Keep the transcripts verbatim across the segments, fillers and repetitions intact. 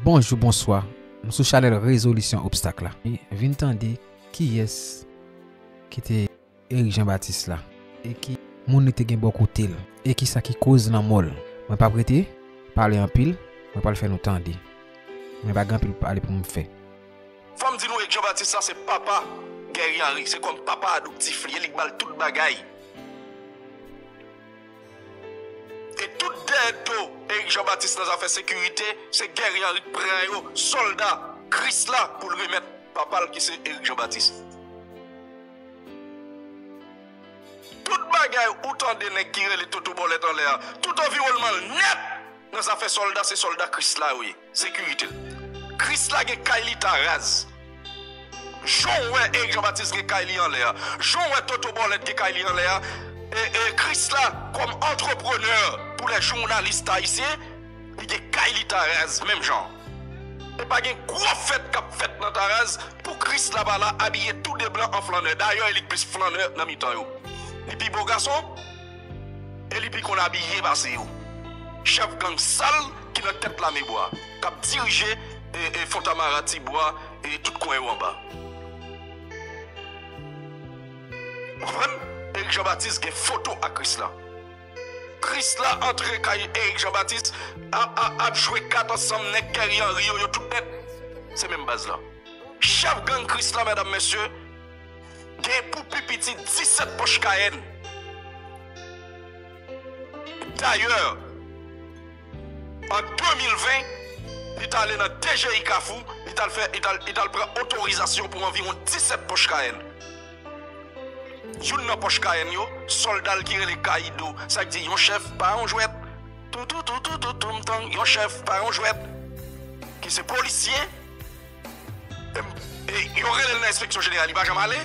Bonjou, bonswa. M sou chanèl Rezolisyon Obstak la. Vin tande kiyès ki te Eric Jean Baptiste la e ki moun li te gen bò kote l e ki sa ki koz lanmò l. Mwen p ap rete pale anpil, mwen pral fè nou tande. Mwen pa gen anpil pale pou m fè. Fò m di nou, Eric Jean Baptiste la se papa Guerrier Henry, se kòm papa adoptif li, e li k ba l tout bagay. E tout dèyè do Eric Jean Baptiste nan zafè sekirite, se Guerrier Henry k pran yo, sòlda Krisla pou l remèt papa l ki se Eric Jean Baptiste. Tout bagay ou tande nèg ki rele Toto Bòlèt anlè a, tout anviwònman l nèt nan zafè sòlda, se sòlda Krisla yo ye, sekirite l. Krisla gen kay li ta raz. Jan w wè Eric Jean Baptiste gen kay li anlè a, jan w wè Toto Bòlèt gen kay li anlè a, e, e Krisla kòm antreprenè pou lè jounalis ayisyen, li gen kay li ta raz menm jan. E pa gen gwo fèt k ap fèt nan Taraz pou Krisla pa la abiye tou de blan an flannè. Dayè, e li k plis flannè nan mitan yo. Li pi bo gason e li pi konn abiye pase yo. Chèf gang sal ki nan tèt Lame Bwa, k ap dirije e, e Fontamara, Tibwa e tout kwen yo anba. Ou konprann? Eric Jean Baptiste gen foto ak Krisla. Krisla antre kay Eric Jean Baptiste, ap, ap, ap jwe kat ansanm nèg Guerrier Henry yo, yo tout nèt se menm baz la. Chèf gang Krisla, medam, mesye, gen pou pi piti disèt pòch Cayenne. Dayè, an de mil ven, li t ale nan D G I Kafou, li t al fè, li t al, li t al pran otorizasyon pou anviwon disèt pòch Cayenne. Youn nan pòch Cayenne yo, sòlda l ki rele Kaido, sa k di yon chèf pa yon jwèt. Tou, tou, tou, tou, tou, toum, tang, yon chèf pa yon jwèt. Ki se polisye. E, e, yo rele l nan enspeksyon jeneral, li pa janm ale.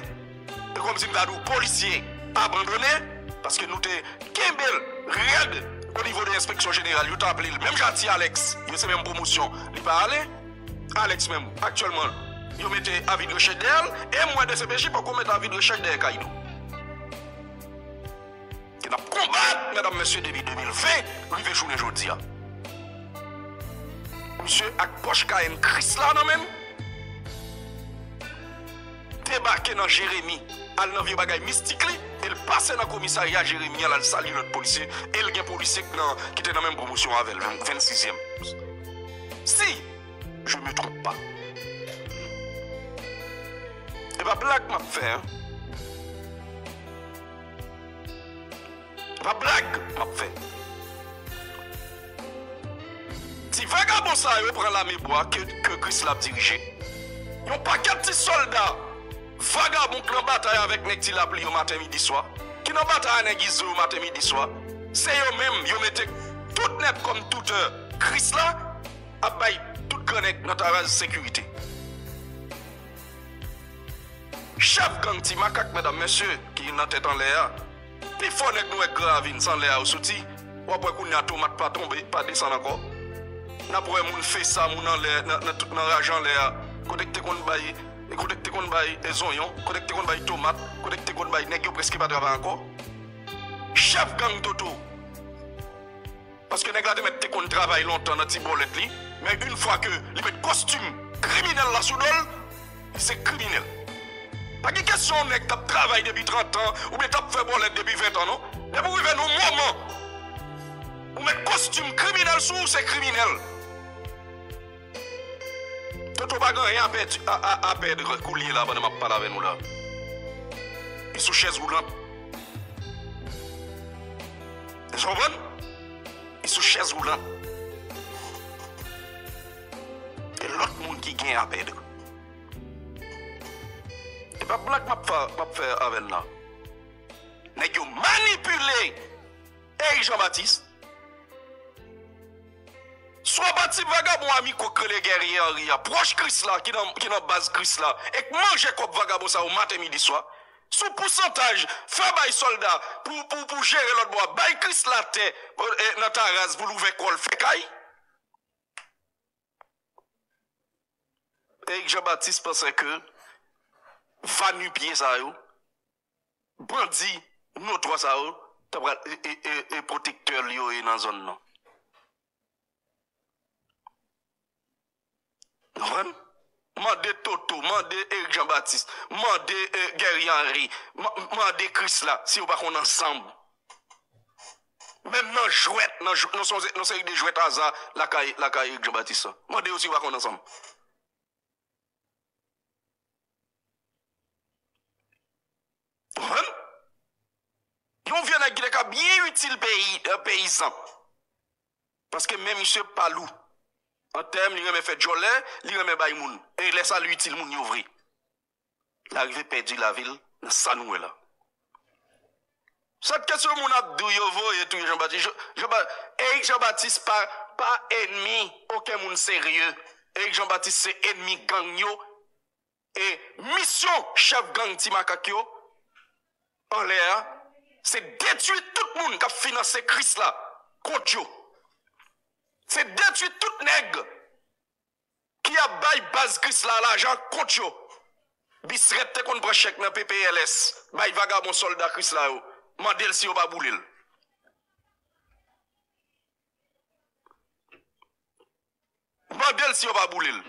E kòmsi m ta di w polisye abandone, paske nou te kenbe l rèd o nivo de enspeksyon jeneral. Yo t aple l, menm jan a Ti Alex, yo se menm pwomosyon, li pa ale. Alex menm, aktyèlman, yo mete avi de rechèch dèyè l, e m wè D C P J poko mete avi de rechèch dèyè Kaido. Ke n ap konbat, medam, mesye, depi de mil ven rive jounen jodi a. Misye ak pòch Cayenne Krisla nan men l, debake nan Jeremi, al nan vye bagay mistik li, e l pase nan komisarya Jeremi an, l al salye lòt polisye, e l gen polisye k nan, ki te nan menm pwomosyon avè l, venn-, vennsizyèm. Si je me trompe pas. E pa blag m ap fè, en. E pa blag m ap fè. Ti vagabon sa yo pran Lame Bwa ke, ke Krisla ap dirije. Yon pakèt ti sòlda vagabon k nan batay avèk nèg Ti Lapli yo maten, midi, swa, ki nan batay a nèg Izo yo maten, midi, swa, se yo menm yo mete tout nèt kòm toutè Krisla ap bay tout gran nèg nan Taraz sekirite. Chèf gang Ti Makak, medam, mesye, ki nan tèt anlè a, pifò nèg nou wè k Gran Ravin, se anlè a yo soti. W ap wè kounye a tomat pa tonbe, pa desann ankò. N ap wè moun fesa, moun anlè, nan, nan, nan raj anlè a. Kote k te konn bay, e kote k te konn bay, e zonyon, kote k te konn bay tomat, kote k te konn bay, nèg yo prèske pa travay ankò. Chèf gang Toto. Paske nèg la te mèt te konn travay lontan nan ti bòlèt li, men yon fwa ke li met kostim kriminèl la sou do l, li se kriminèl. Pa gen kesyon yon nèg t ap travay depi trant an oubyen t ap fè bòlèt depi ven an, non. Depi w rive nan yon moman, ou met kostim kriminèl sou ou, se kriminèl. Toto pa gen anyen a pèdi, a, a, a pèd koulye la pandan m ap pale avè nou la. Li sou chèz woulant. Èske w konprann? Li sou chèz woulant. E lòt moun ki gen a pèd. E pa blag m ap fè, m ap fè avè n la. Nèg yo manipile Eric Jean Baptiste. Swa pa ti vagabon Amiko k rele Guerrier Henry a, pwòch Krisla, ki nan, ki nan baz Krisla, e k manje kòb vagabon sa yo maten, midi, swa, sou pousantaj, fè bay sòlda pou, pou, pou jere lòt bò a, bay Krisla tè, e, nan Taraz pou l ouvè kò l fè kay. Eric Jean Baptiste panse ke va nu-pieds sa yo, bandi notwa sa yo, ta pral e, e, e, e pwotektè l yo ye nan zòn nan. Konprann? Mande Toto, mande Eric Jean Baptiste, mande eh, Guerrier Henry, ma- mande Krisla si yo pa konn ansanm. Menm nan jwèt, nan, jw- nan, son- nan seri de jwèt aza lakay, lakay Eric Jean Baptiste. Mande yo si yo pa konn ansanm. Konprann? Yon vye nèg ki te ka byen itil peyi, eh, peyizan. Paske men misye pa lou. An tèm, li renmen fè djòlè, li renmen bay moun. E lè sa, li itil moun yo vre. L arive pèdi lavi l nan sa nou wè la. Sèt kesyon moun ap di w yo voye touye Jean Baptiste. Jean, Jean, Ba- Eric Jean Baptiste pa, pa enmi okenn moun serye. Eric Jean Baptiste se enmi gang yo. E misyon chèf gang Ti Makak yo anlè a, se detwi tout moun k ap finanse Krisla kont yo. Se detwi tout nèg ki ap bay baz Krisla lajan kont yo. Bisrèt te konn pran chèk nan P P L S, bay vagabon sòlda Krisla yo, mande l si yo pa boule l. Mande l si yo pa boule l.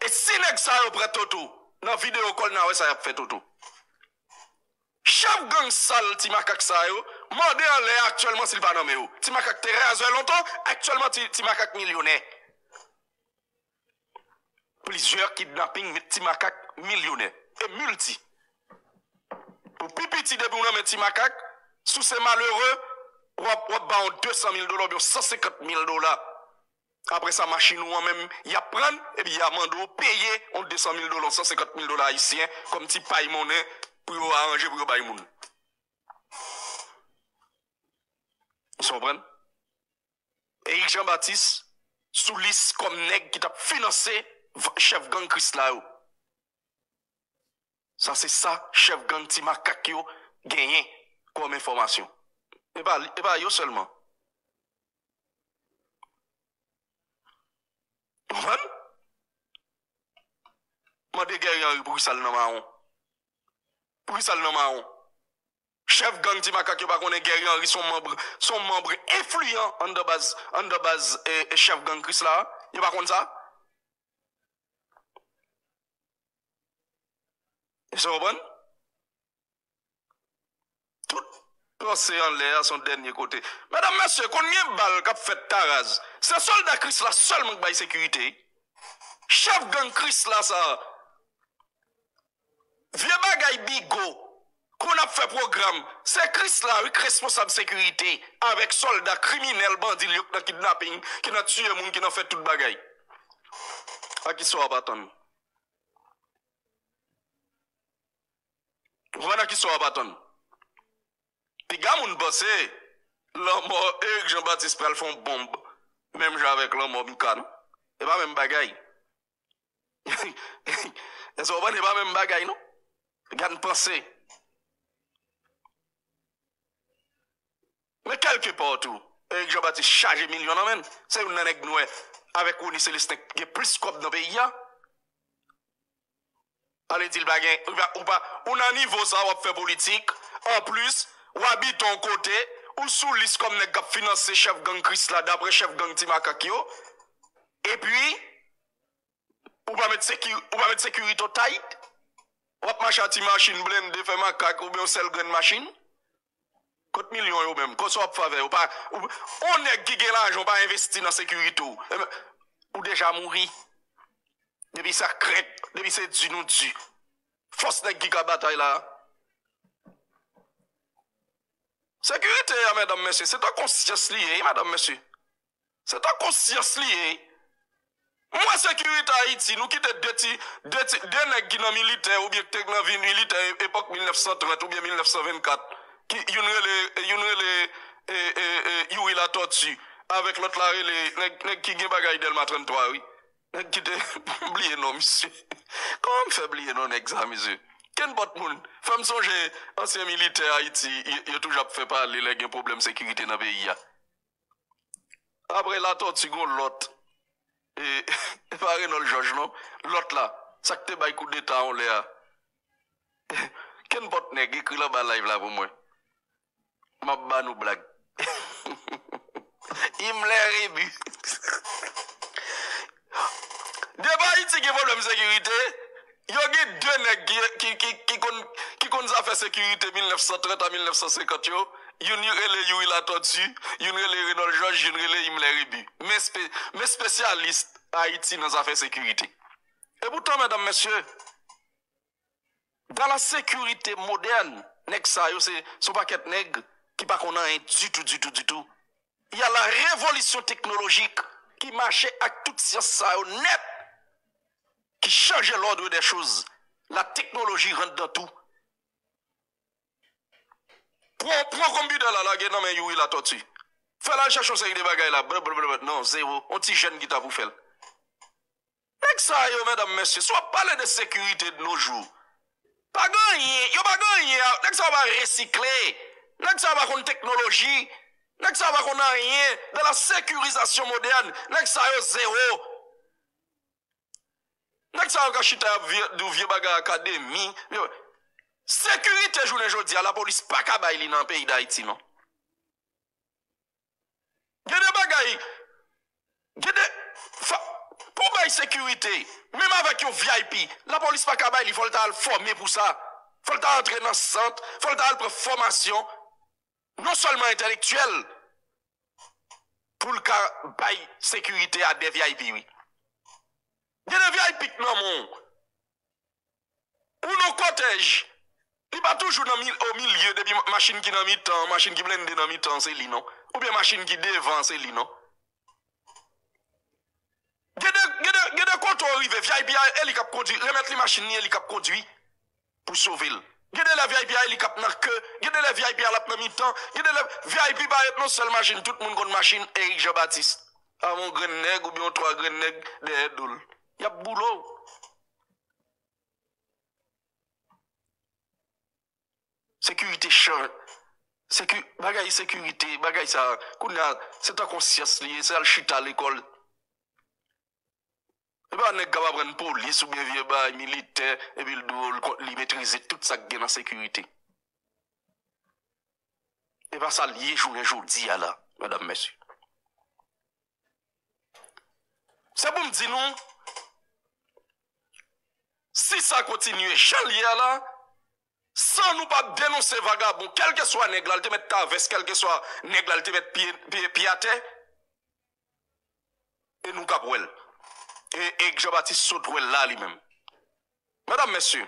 E si nèg sa yo pran Toto, nan videyo kòl n a wè sa y ap fè Toto. Chèf gang sal Ti Makak sa yo, mande anlè aktyèlman si l pa nan men yo. Ti Makak te razè lontan, aktyèlman Ti, Ti Makak milyonè. Plizyè kidnaping met Ti Makak milyonè. E milti. Pou pi piti depi w nan men Ti Makak, si w se malere, w ap, w ap ba yon de san mil dola oubyen yon san senkant mil dola. Apre sa, machin ou an menm, y ap pran, epi y a mande w peye yon de san mil dola, yon san senkant mil dola ayisyen, kòm ti pay monnen pou yo aranje pou yo bay moun. Ou konprann? Eric Jean Baptiste sou lis kòm nèg ki t ap finanse v- chèf gang Krisla yo. Sa se sa chèf gang Ti Makak yo genyen kòm enfòmasyon. E pa, li- e pa yo sèlman. Konprann? Mande Guerrier Henry poukisa l nan mawon. Poukisa l nan mawon? Chèf gang Ti Makak yo pa konnen Guerrier Henry se yon manm, se yon manm enfliyan anndan baz, anndan baz e, e chèf gang Krisla a? Yo pa konn sa? Èske w konprann? Tout lanse anlè a se yon dènye kote. Medam, mesye, konn gen bal k ap fèt Taraz. Se sòlda Krisla sèlman k bay sekirite. Chèf gang Krisla sa a. Vye bagay Bigo. Konn ap fè pwogram. Se Krisla wi k responsab sekirite avèk sòlda kriminèl bandi l yo k nan kidnaping, ki nan tiye moun, ki nan fè tout bagay. A kisa w ap atann? Ou konprann a kisa w ap atann? Piga moun panse lanmò Eric Jean Baptiste pral fè yon bonb menm jan avèk lanmò Mika non. E pa menm bagay. Èske w konprann? E pa menm bagay non. Gad panse. Men kèlkepa tou, Eric Jean Baptiste chaje milyon nan men l. Se youn nan nèg nwè avèk Rony Célestin ki gen plis kòb nan peyi a. Ale di l pa gen, ou pa, ou pa, ou nan nivo sa w ap fè politik. Anplis, w abite yon kote, ou sou lis kòm nèg k ap finanse chèf gang Krisla, daprè chèf gang Ti Makak yo. Epi, ou pa met seki, ou pa met sekirite w tight. W ap mache a ti machin blende, fè makak, oubyen yon sèl grenn machin. Kot milyon yo menm? Kote w ap fè avè yo? Pa, ou, yon nèg ki gen lajan, w pa envesti nan sekirite w. Enben, ou deja mouri. Depi sa krèk, depi se di nou di. Fòs nèg ki ka batay la. Sekirite a, medam, mesye, se ta konsyans li ye, wi, medam, mesye. Se ta konsyans li ye. M wè sekirite Ayiti, nou kite de ti, de ti, de nèg ki nan militè oubyen ki te nan vi militè epòk mil nèf san trant oubyen mil nèf san vennkat, ki youn rele, youn rele e, e, e, Youri Latortue, avèk lòt la rele nèg, nèg ki gen bagay Dèlma tranntwa, wi. Nèg ki te, m bliye non misye. Kòman m fè bliye non nèg sa, mesye? Kenpòt moun, fè m sonje ansyen militè Ayiti, yo, yo toujou ap fè pale lè gen pwoblèm sekirite nan peyi a. Apre Latortue, gon lòt. E, e pa Renold Georges, non. Lòt la, sa k te bay koudeta yon lè a. Kenpòt nèg, ekri l anba live la pou mwen. M ap ba nou blag. Himmler Rébu. sekirite mil nèf san trant a mil nèf san senkant yo, youn rele Youri Latortue, youn rele Renòl Jòj, youn rele Himmler Rébu. Men espe-, men espesyalis Ayiti nan zafè sekirite. E poutan, medam, mesye, dans la sécurité moderne, nèg sa yo se, se yon pakèt nèg ki pa konn anyen ditou, ditou, ditou. Il y a la révolution technologique ki mache ak tout syans sa yo nèt, ki chanje l'ordre des choses. La technologie rentre dans tout. Pran, pran konpitè la, lage nan men Youri Latortue. Fè l al chèche yon seri de bagay la, blablabla. Non, zewo. On ti jèn ki ta pou fè l. Nèg sa yo, medam, mesye, si w ap pale de sekirite de nos jours, pa gen anyen, yo pa gen anyen, nèg sa yo pa resikle, nèg sa yo pa konn teknoloji, nèg sa yo pa konn anyen de la sécurisation moderne, nèg sa yo zewo. Nèg sa yo ka chita y ap vye, di w vye bagay akademi. Yo, sekirite jounen jodi a, lapolis pa ka bay li nan peyi Dayiti, non. Gen de bagay, gen de, fa, pou bay sekirite, menm avèk yon V I P, lapolis pa ka bay li, fò l ta al fòme pou sa. Fò l ta antre nan sant, fò l ta al pran fòmasyon, non sèlman entèlektyèl, pou l ka bay sekirite a de V I P, wi. Gen de V I P k nan men w. Ou nan kòtèj. Li pa toujou nan mi-, o milye, depi ma-, machin ki nan mitan, machin ki blende nan mitan, se li, non. Oubyen machin ki devan, se li, non. Gen de, gen de, gen de kote w rive, V I P a, e li k ap kondui, remèt li machin li, e li k ap kondui pou sove l. Gen de lè V I P a, e li k ap nan ke, gen de lè V I P a, l ap nan mitan, gen de lè V I P pa ret nan sèl machin, tout moun konn machin Eric Jean Baptiste. Avè yon grenn nèg oubyen yon twa grenn nèg dèyè do l. Y ap boule w. Sekirite chan-, seki-, bagay sekirite, bagay sa, kounye a, se tankou yon syans li ye, se al chita lekòl. E pa nèg k ap aprann polis oubyen vye bagay militè, epi l di w li kon-, li metrize tout sa k gen nan sekirite. E pa sa l ye jounen jodi a la, medam, mesye. Se pou m di nou, si sa kontinye jan l ye a la, san nou pa denonse vagabon, kèlkeswa nèg la, l te mèt ta vès, kèlkeswa nèg la, l te mèt pye, pye, pye atè, e nou k ap wè l. E, e Jean Baptiste sot wè l la li menm. Medam, mesye,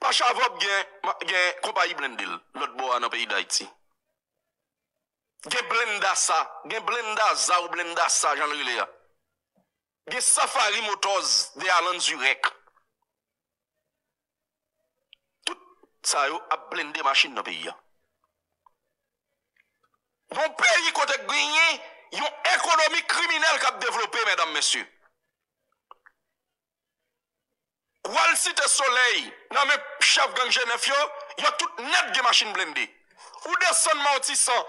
Pachavòb gen, gen konpayi blende l lòt bò a nan peyi Dayiti. Gen Blendasa, gen Blendaza ou Blendasa, jan l rele a. Gen Safari Motors de Alan Zurek. Tout sa yo ap blende machin nan peyi a. Yon peyi kote genyen yon ekonomi kriminèl k ap devlope, medam, mesye. W al Site Solèy, nan men chèf gang G nèf yo, yo tout nèt gen machin blende. Ou desann Matisan,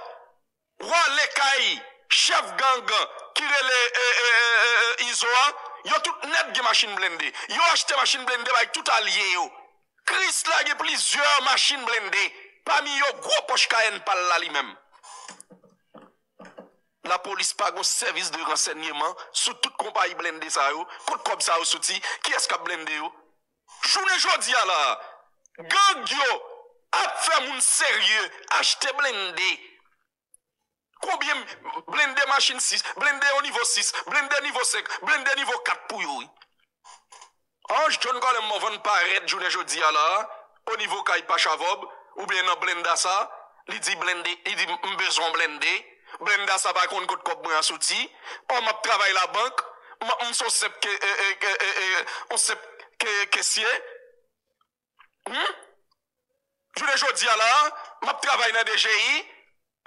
w ale kay chèf gang ki rele, e, e, e, e, e, Izo a, yo tout nèt gen machin blende. Yo achte machin blende bay tout alye yo. Chrysler gen plizyè machin blende, pami yo gwo Porsche Cayenne pa l la li menm. Lapolis pa gon sèvis de ransèyman sou tout konpayi blende sa yo, kot kòb sa yo soti, kiyès k ap blende yo? Jounen jodi a la, gang yo ap fè moun serye achte blende. Konbyen blende machin sis, blende o nivo sis, blende nivo senk, blende nivo kat pou yo, wi. Ange John Colem Morvan parèt jounen jodi a la, o nivo kay Pachavòb, oubyen nan Blendasa, li di blende, li di, "M bezwen blende." Blendasa pa konn kot kòb mwen an soti. Ò, m ap travay labank, m, m se yon senp ke, e, e, e, e, e, yon senp ke, kesye. Hmm? Jounen jodi a la, m ap travay nan D G I,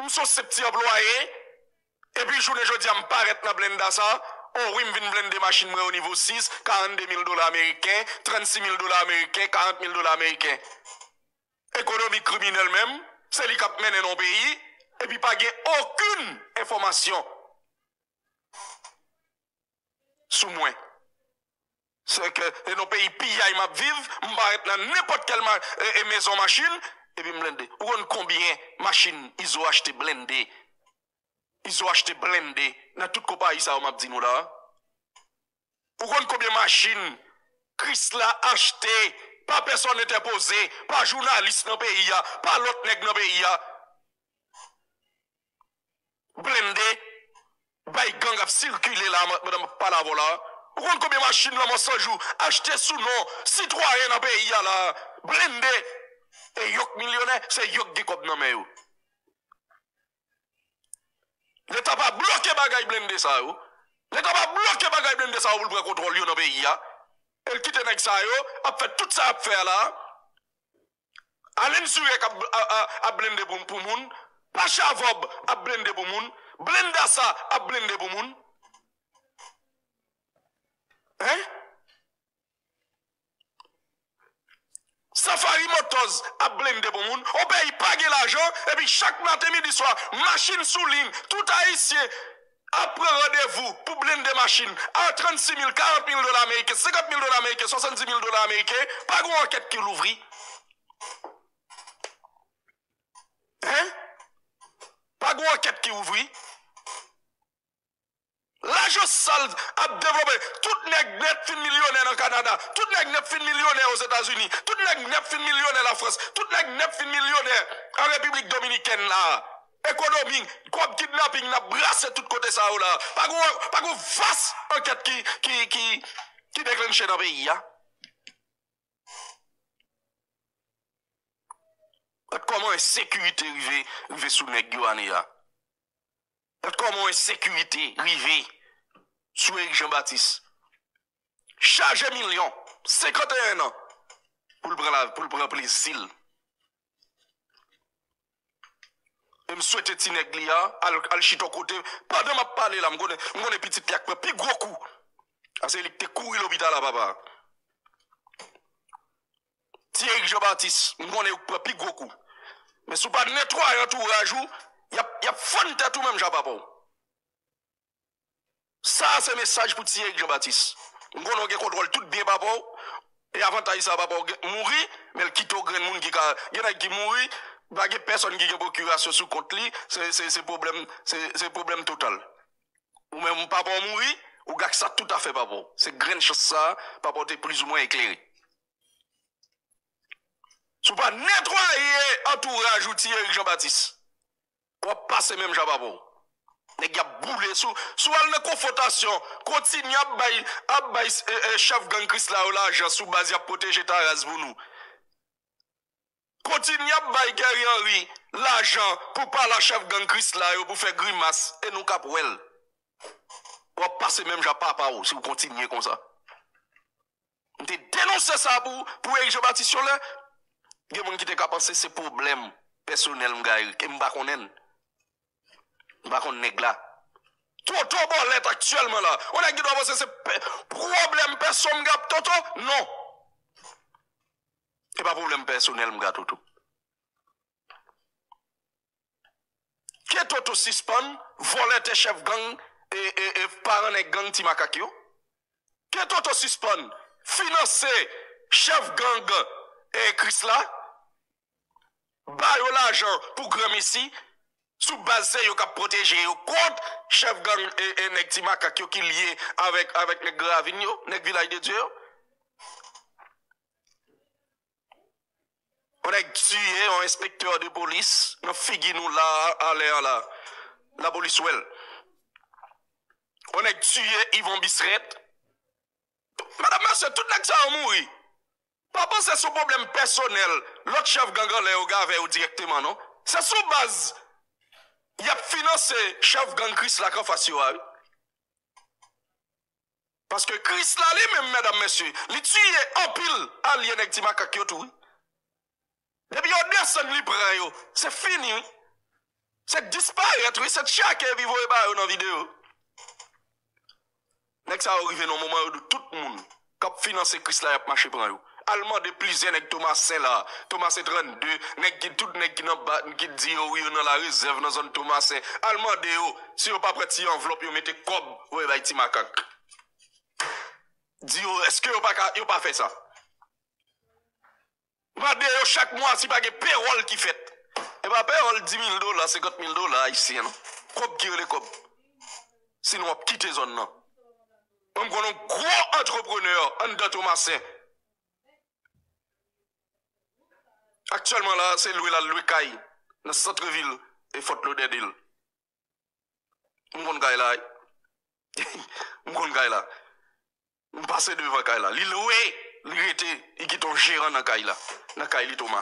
m se yon senp ti anplwaye, epi jounen jodi a, m parèt nan Blendasa, o wi, m vin blende machin mwen o nivo sis, karannde mil dola ameriken, trannsis mil dola ameriken, karant mil dola ameriken. Ekonomi kriminèl menm, se li k ap mennen nan yon peyi, epi pa gen okenn enfòmasyon sou mwen. Se ke, e nan peyi piyay m ap viv, m parèt nan nenpòt kèl ma-, e, e mezon machin, epi m blende. Ou konn konbyen machin Izo achte blende? Izo achte blende nan tout konpayi sa yo m ap di nou la. Ou konn konbyen machin Chrysler achte pa pèsòn entèpoze, pa jounalis nan peyi a, pa lòt nèg nan peyi a. Blende, bay gang ap sikile la, pandan m ap pale avè w la. Ou konn konbyen machin Lanmò San Jou achte sou non sitwayen nan peyi a la? Blende. E yo k milyonè, se yo k gen kòb nan men yo. Leta pa bloke bagay blende sa yo. Leta pa bloke bagay blende sa yo pou l pran kontwòl yo nan peyi a. E l kite nèg sa yo ap fè tout sa y ap fè a la. Alan Zurek ap, ap, ap, ap blende pou, pou moun. Pacha Vòb ap blende pou moun. Blendasa ap blende pou moun. Hein? Safari Motors ap blende pou moun. On peyi pa gen lajan, epi chak maten, midi, swa, machin sou liy, tout Ayisyen ap pran randevou pou blende machin a trannsis mil, karant mil dola ameriken, senkant mil dola ameriken, swasanndis mil dola ameriken, pa gen yon ankèt ki louvri. Hein? Pa gen yon ankèt ki ouvri. Lajans sal ap devlope. Tout nèg nèt fin milyonè nan Kanada. Tout nèg nèt fin milyonè Ozetazini. Tout nèg nèt fin milyonè Lafrans. Tout nèg nèt fin milyonè an Repiblik Dominikèn la. Ekonomi, kòb kidnaping n ap brase tout kote sa yo la. Pa gon, pa gon vas ankèt ki, ki, ki, ki deklanche nan peyi a. Gad kòman ensekirite rive, rive sou nèg yo ane a. Gad kòman ensekirite rive sou Eric Jean Baptiste. Chaje milyon, senkanteyen an, pou l pran la, pou l pran plezi l. E m swete ti nèg li a al, al chita yon kote. Pandan m ap pale la, m konnen, m konnen pitit li a k pran pi gwo kou. A se li k te kouri lopital la, papa. Ti Eric Jean Baptiste, m konnen ou k pran pi gwo kou. Men si w pa netwaye antouraj ou, y ap, y ap fann tèt ou menm jan papa w. Sa a se mesaj pou ti Eric Jean Baptiste. M konnen w gen kontwòl tout byen papa w. E avantaj sa papa w gen, mouri, men l kite w grenn moun ki ka, gen nèg ki mouri, pa gen pèsòn ki gen pwokirasyon sou kont li, se, se, se pwoblèm, se, se pwoblèm total. Ou menm papa w mouri, ou gad sa toutafè papa w. Se grenn chans sa a, papa w te plizoumwen eklere. Si w pa netwaye antouraj ou ti Eric Jean Baptiste, w ap pase menm jan papa w. Nèg y ap boule sou, si w al nan konfwontasyon, kontinye ap bay, ap bay, e, e, chèf gang Krisla yo lajan sou baz y ap pwoteje Taraz pou nou. Kontinye ap bay Guerrier Henry lajan pou pale a chèf gang Krisla yo pou fè grimas e nou k ap wè l. W ap pase menm jan papa w si w kontinye konsa. M te denonse sa pou, pou Eric Jean Baptiste yon lè. Gen moun ki te ka panse se pwoblèm pèsonèl m gen a Eric, e m pa konnen l. M pa konn nèg la. Toto Bòlèt aktyèlman la. Yon nèg ki dwe panse se pè-, pwoblèm pèso m gen ak Toto? Non. E pa pwoblèm pèsonèl m gen ak Toto. Ke Toto sispann vòlè tè chèf gang e, e, e paran nèg gang Ti Makak yo. Ke Toto sispann finanse chèf gang e Krisla. Ba yo lajan pou granmesi sou baz se yo k ap pwoteje yo kont chèf gang e, e nèg Ti Makak yo ki lye avèk, avèk nèg Gran Ravin yo, nèg Vilaj de Dye yo. Yon nèg tiye yon enspektè de polis nan figi nou la, alè a la. Lapolis wè l. Yon nèg tiye Yvon Bisrèt. Medam, mesye, tout nèg sa yo mouri. Pa panse se yon pwoblèm pèsonèl lòt chèf gang anlè yo gen avè yo dirèkteman, non. Se sou baz y ap finanse chèf gang Krisla k anfas yo a, wi. Paske Krisla li menm, medam, mesye, li tiye anpil alye nèg Ti Makak yo tou, wi. Depi yo desann, li pran yo. Se fini, wi. Se disparèt, wi. Se tchake epi voye ba yo nan videyo. Nèg sa yo rive nan moman yo di tout moun k ap finanse Krisla y ap mache pran yo. Al mande plizyè nèg Tomasen la, Tomasen trannde, nèg ki, tout nèg ki nan ba, ki di yo wi yo nan larezèv nan zòn Tomasen. Al mande yo si yo pa pran ti anvlòp yo mete kòb voye bay Ti Makak. Di yo, èske yo pa ka, yo pa fè sa? Mande yo chak mwa si pa gen pewòl ki fèt. E pa pewòl di mil dola, senkant mil dola ayisyen, non. Kòb ki rele kòb. Sinon, w ap kite zòn nan. Mwen, m konnen yon gwo antreprenè anndan Tomasen. Aktyèlman la, se lwe l al lwe kay nan sant vil e Fort Lauderdale. M konn kay la wi. M konn kay la. M pase devan kay la. Li lwe, li rete, li kite yon jeran nan kay la. Nan kay li Toma.